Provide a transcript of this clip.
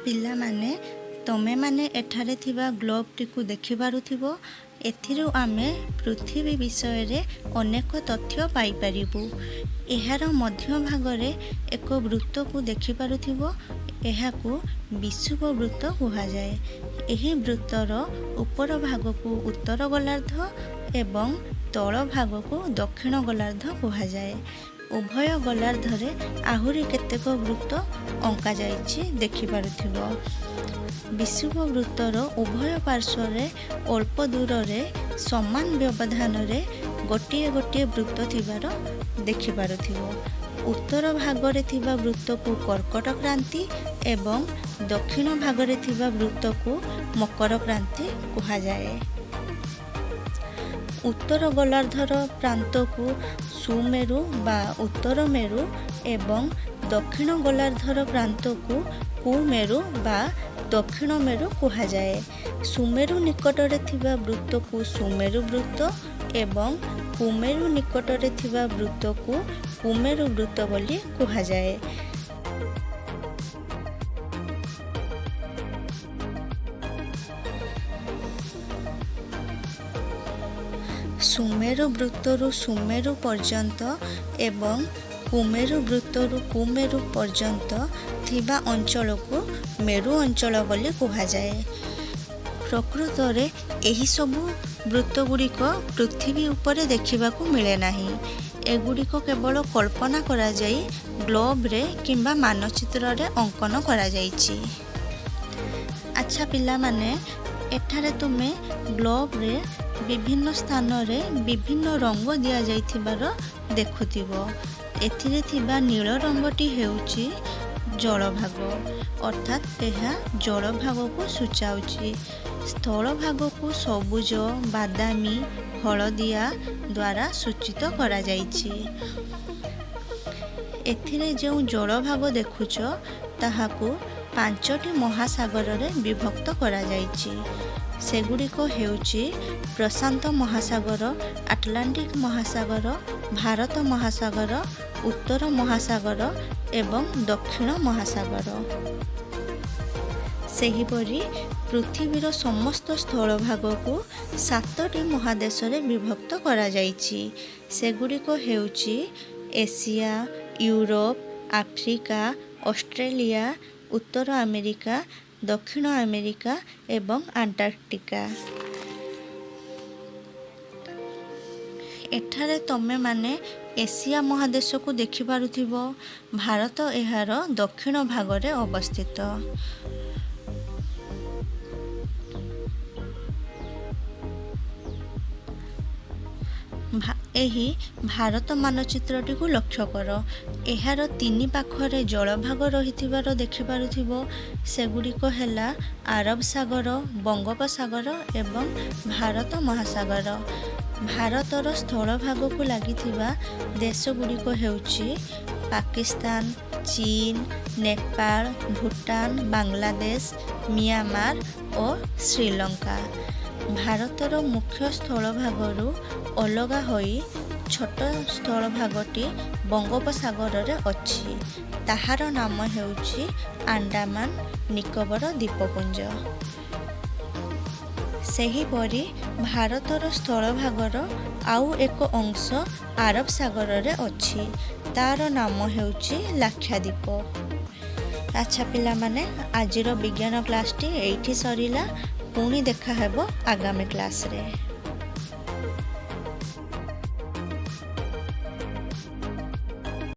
ପିଲାମାନେ, ତମେମାନେ ଏଠାରେ ଥିବା ଗ୍ଲୋବଟିକୁ ଦେଖିପାରୁଥିବ। ଏଥିରୁ ଆମେ ପୃଥିବୀ ବିଷୟରେ ଅନେକ ତଥ୍ୟ ପାଇପାରିବୁ। ଏହାର ମଧ୍ୟଭାଗରେ ଏକ ବୃତ୍ତକୁ ଦେଖିପାରୁଥିବ। ଏହାକୁ ବିଷୁବ ବୃତ୍ତ କୁହାଯାଏ। ଏହି ବୃତ୍ତର ଉପର ଭାଗକୁ ଉତ୍ତର ଗୋଲାର୍ଦ୍ଧ ଏବଂ ତଳ ଭାଗକୁ ଦକ୍ଷିଣ ଗୋଲାର୍ଦ୍ଧ କୁହାଯାଏ। ଉଭୟ ଗୋଲାର୍ଦ୍ଧରେ ଆହୁରି କେତେକ ବୃତ୍ତ ଅଙ୍କା ଯାଇଛି, ଦେଖିପାରୁଥିବ। ବିଷୁବ ବୃତ୍ତର ଉଭୟ ପାର୍ଶ୍ୱରେ ଅଳ୍ପ ଦୂରରେ ସମାନ ବ୍ୟବଧାନରେ ଗୋଟିଏ ଗୋଟିଏ ବୃତ୍ତ ଥିବାର ଦେଖିପାରୁଥିବ। ଉତ୍ତର ଭାଗରେ ଥିବା ବୃତ୍ତକୁ କର୍କଟ କ୍ରାନ୍ତି ଏବଂ ଦକ୍ଷିଣ ଭାଗରେ ଥିବା ବୃତ୍ତକୁ ମକର କ୍ରାନ୍ତି କୁହାଯାଏ। ଉତ୍ତର ଗୋଲାର୍ଦ୍ଧର ପ୍ରାନ୍ତକୁ ସୁମେରୁ ବା ଉତ୍ତର ମେରୁ ଏବଂ ଦକ୍ଷିଣ ଗୋଲାର୍ଦ୍ଧର ପ୍ରାନ୍ତକୁ କୁମେରୁ ବା ଦକ୍ଷିଣ ମେରୁ କୁହାଯାଏ। ସୁମେରୁ ନିକଟରେ ଥିବା ବୃତ୍ତକୁ ସୁମେରୁ ବୃତ୍ତ ଏବଂ କୁମେରୁ ନିକଟରେ ଥିବା ବୃତ୍ତକୁ କୁମେରୁ ବୃତ୍ତ ବୋଲି କୁହାଯାଏ। ସୁମେରୁ ବୃତ୍ତରୁ ସୁମେରୁ ପର୍ଯ୍ୟନ୍ତ ଏବଂ କୁମେରୁ ବୃତ୍ତରୁ କୁମେରୁ ପର୍ଯ୍ୟନ୍ତ ଥିବା ଅଞ୍ଚଳକୁ ମେରୁ ଅଞ୍ଚଳ ବୋଲି କୁହାଯାଏ। ପ୍ରକୃତରେ ଏହିସବୁ ବୃତ୍ତଗୁଡ଼ିକ ପୃଥିବୀ ଉପରେ ଦେଖିବାକୁ ମିଳେ ନାହିଁ। ଏଗୁଡ଼ିକ କେବଳ କଳ୍ପନା କରାଯାଇ ଗ୍ଲୋବରେ କିମ୍ବା ମାନଚିତ୍ରରେ ଅଙ୍କନ କରାଯାଇଛି। ଆଚ୍ଛା ପିଲାମାନେ, ଏଠାରେ ତୁମେ ଗ୍ଲୋବରେ ବିଭିନ୍ନ ସ୍ଥାନରେ ବିଭିନ୍ନ ରଙ୍ଗ ଦିଆଯାଇଥିବାର ଦେଖୁଥିବ। ଏଥିରେ ଥିବା ନୀଳ ରଙ୍ଗଟି ହେଉଛି ଜଳଭାଗ, ଅର୍ଥାତ୍ ଏହା ଜଳଭାଗକୁ ସୂଚାଉଛି। ସ୍ଥଳଭାଗକୁ ସବୁଜ, ବାଦାମୀ, ହଳଦିଆ ଦ୍ୱାରା ସୂଚିତ କରାଯାଇଛି। ଏଥିରେ ଯେଉଁ ଜଳଭାଗ ଦେଖୁଛ, ତାହାକୁ 5ଟି ମହାସାଗରରେ ବିଭକ୍ତ କରାଯାଇଛି। ସେଗୁଡ଼ିକ ହେଉଛି ପ୍ରଶାନ୍ତ ମହାସାଗର, ଆଟଲାଣ୍ଟିକ୍ ମହାସାଗର, ଭାରତ ମହାସାଗର, ଉତ୍ତର ମହାସାଗର ଏବଂ ଦକ୍ଷିଣ ମହାସାଗର। ସେହିପରି ପୃଥିବୀର ସମସ୍ତ ସ୍ଥଳଭାଗକୁ 7ଟି ମହାଦେଶରେ ବିଭକ୍ତ କରାଯାଇଛି। ସେଗୁଡ଼ିକ ହେଉଛି ଏସିଆ, ୟୁରୋପ, ଆଫ୍ରିକା, ଅଷ୍ଟ୍ରେଲିଆ, ଉତ୍ତର ଆମେରିକା, ଦକ୍ଷିଣ ଆମେରିକା ଏବଂ ଆଣ୍ଟାର୍କଟିକା। ଏଠାରେ ତମେମାନେ ଏସିଆ ମହାଦେଶକୁ ଦେଖିପାରୁଥିବ। ଭାରତ ଏହାର ଦକ୍ଷିଣ ଭାଗରେ ଅବସ୍ଥିତ। ଏହି ଭାରତ ମାନଚିତ୍ରଟିକୁ ଲକ୍ଷ୍ୟ କର। ଏହାର ତିନି ପାଖରେ ଜଳଭାଗ ରହିଥିବାର ଦେଖିପାରୁଥିବ। ସେଗୁଡ଼ିକ ହେଲା ଆରବ ସାଗର, ବଙ୍ଗୋପସାଗର ଏବଂ ଭାରତ ମହାସାଗର। ଭାରତର ସ୍ଥଳଭାଗକୁ ଲାଗିଥିବା ଦେଶଗୁଡ଼ିକ ହେଉଛି ପାକିସ୍ତାନ, ଚୀନ, ନେପାଳ, ଭୁଟାନ, ବାଂଲାଦେଶ, ମିଆଁମାର ଓ ଶ୍ରୀଲଙ୍କା। ଭାରତର ମୁଖ୍ୟ ସ୍ଥଳଭାଗରୁ ଅଲଗା ହୋଇ ଛୋଟ ସ୍ଥଳଭାଗଟି ବଙ୍ଗୋପସାଗରରେ ଅଛି। ତାହାର ନାମ ହେଉଛି ଆଣ୍ଡାମାନ ନିକୋବର ଦ୍ୱୀପପୁଞ୍ଜ। ସେହିପରି ଭାରତର ସ୍ଥଳଭାଗର ଆଉ ଏକ ଅଂଶ ଆରବ ସାଗରରେ ଅଛି। ତାର ନାମ ହେଉଛି ଲାକ୍ଷାଦ୍ୱୀପ। ଆଚ୍ଛା ପିଲାମାନେ, ଆଜିର ବିଜ୍ଞାନ କ୍ଲାସ୍ଟି ଏଇଠି ସରିଲା। ପୁଣି ଦେଖାହେବ ଆଗାମୀ କ୍ଲାସ୍ରେ।